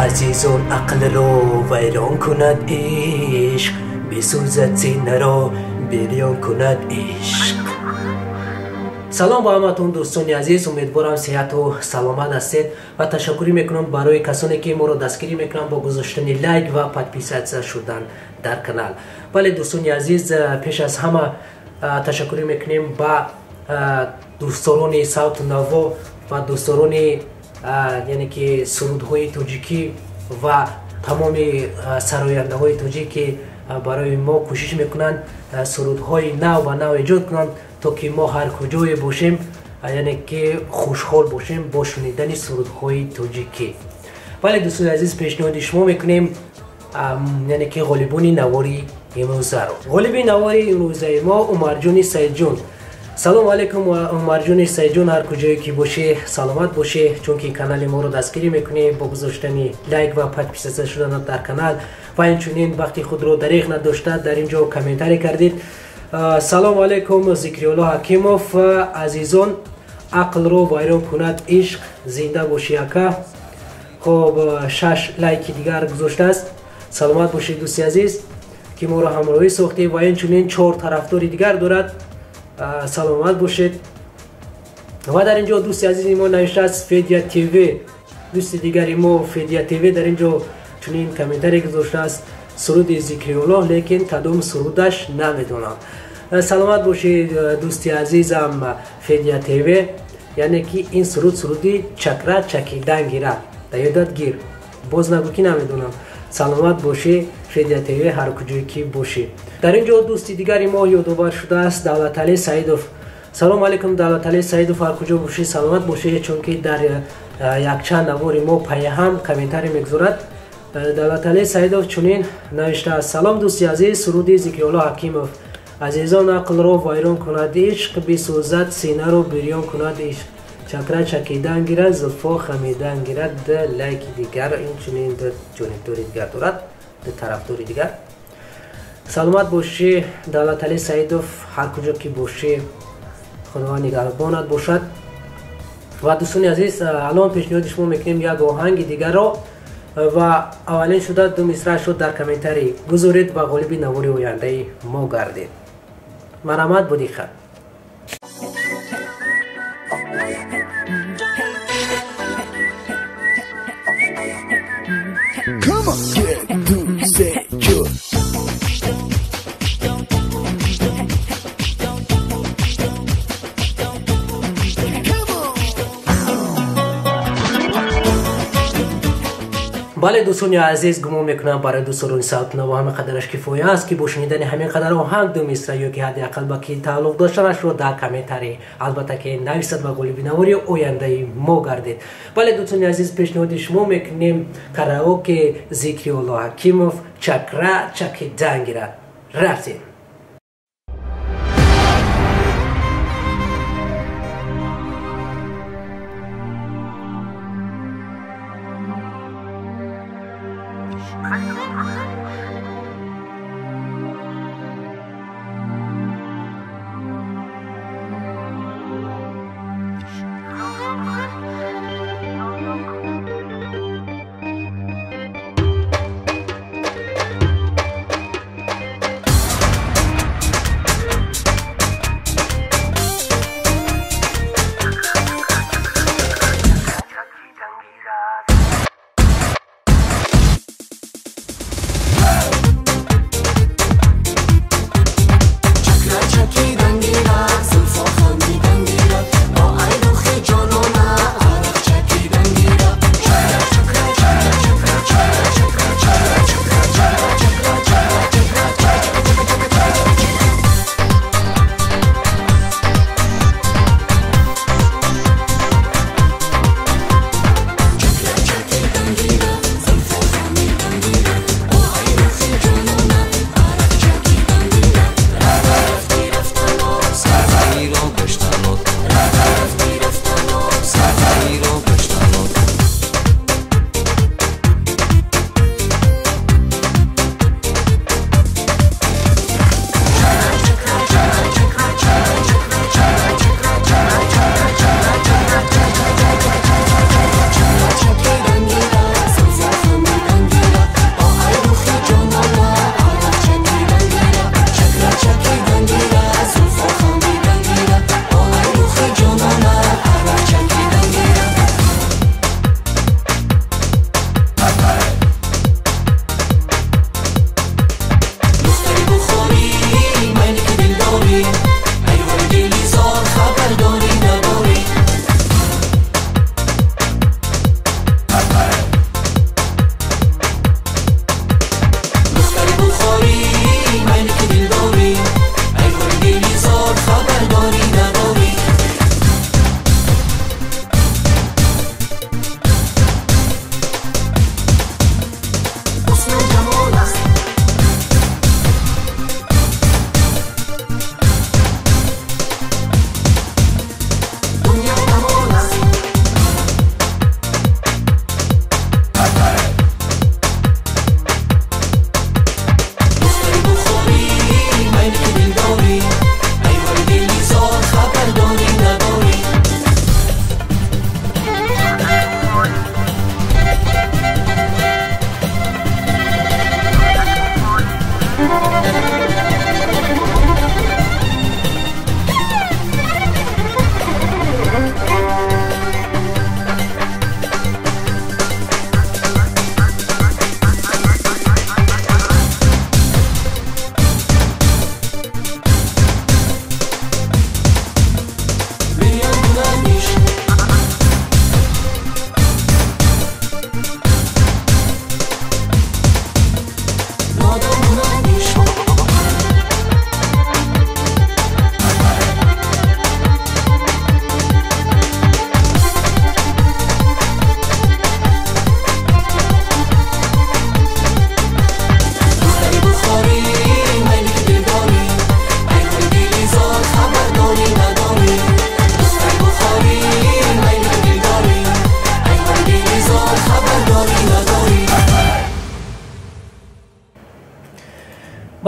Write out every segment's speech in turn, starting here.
Азизон, ақлро вайрон кунад ишқ, бисӯзад синаро бирён кунад ишқ. Салом ба ҳаматон, дӯстони азиз, умедворам сеҳату саломат ҳастед ва ташаккурӣ мекунам барои касоне ки моро дастгирӣ мекунанд бо гузоштани лайк ва подписаться шудан дар канал. Бале, дӯстони азиз, пеш аз ҳама ташаккурӣ мекунем ба дӯстдорони савту наво ва дӯстдорони яъне ки сурудҳои тоҷикӣ ва тамоми сарояндаҳои тоҷик, ки барои мо кӯшиш мекунанд сурудҳои нав ба нав эҷод кунанд, то ки мо ҳар куҷое бошем, яъне ки хушҳол бошем бо шунидани сурудҳои тоҷикӣ. Бале, дӯстони азиз, пешниҳоди шумо мекунем яъне ки ғолибони навори имрӯзаро. Ғолиби навори имрӯзаи мо Умарҷони Саидҷон. Салому алайкум, Умарҷони Саидҷон, ҳар куҷое ки бошӣ саломат бошӣ, чунки канали моро дастгирӣ мекунӣ бо гузоштани лайк ва подписаться шудан дар канал ва инчунин вақти худро дареғ надошта дар ин ҷо комментарий кардид. Салому алайкум, Зикриулло Ҳакимов. Азизон, ақлро вайрон кунад ишқ, зинда бошӣ, ака. Хоб, 6 лайки дигар гузоштааст. Саломат бошӣ, дӯсти азиз, ки моро ҳамроҳӣ сохтӣ ва инчунин 4 тарафдори дигар дорад. Саломат бошед. Ва дар ин ҷо дӯсти азизи мо навиштааст Федия ТВ. Дӯсти дигари мо Федия ТВ дар ин ҷо чунин комментарий гузоштааст: суруди Зикриуллоҳ, лекин кадом сурудаш намедонам. Саломат бошед, дӯсти азизам Федия ТВ. Яъне ки ин суруд суруди чакра чакидан гирад, дар ёдат гир, боз нагӯ ки намедонам. Саломат бошӣ, Федия ТВ, ҳар куҷое ки бошӣ. Дар ин ҷо дӯсти дигари мо ёдовар шудааст Давлаталӣ Саидов. Салому алайкум, Давлаталӣ Саидов, ҳар куҷо бошӣ саломат бошӣ, чунки дар якчанд навори мо пайҳам комментарий мегузорад. Давлаталӣ Саидов чунин навиштааст: салом, дӯсти азиз, суруди Зикриулло Ҳакимов. Азизон, ақлро вайрон кунад ишқ, бисӯзад синаро бирён кунад ишқ, чакра чакидан гирад, зулфо хамидан гирад. Д лайки дигар, инчунин д ҷонибдори дигар дорад, д тарафдори дигар. Саломат бошӣ, Давлаталӣ Саидов, ҳар куҷо ки бошӣ Худованд нигаҳбонат бошад. Ва дӯстони азиз, алон пешниҳоди шумо мекунем як оҳанги дигарро ва аввалин шуда 2 мисраашро дар комментарий гузоред ва ғолиби навори ояндаи мо гардед. Марҳамат, бо диққат. Come on, get to say you. Бале, дӯстони азиз, гумон мекунам барои дӯстдорони савту наво ҳама қадараш кифоя аст, ки бо шунидани ҳамин қадар оҳанг 2 мисра ё ки ҳадди ақал ба ки тааллуқ доштанашро дар комментарий албатта ки нависад ва ғолиби навори ояндаи мо гардед. Бале, дӯстони азиз, пешниҳоди шумо мекунем караоке Зикриулло Ҳакимов, чакра чакидан гирад. Рафтем.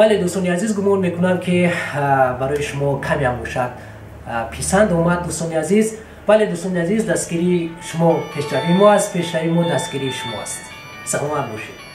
Бале, дӯстони азиз, гумон мекунам, ки барои шумо камеам бошад писанд омад, дӯстони азиз. Бале, дӯстони азиз, дастгирии шумо пешравии мо аст, пешравии мо дастгирии шумо аст. Саломат бошед.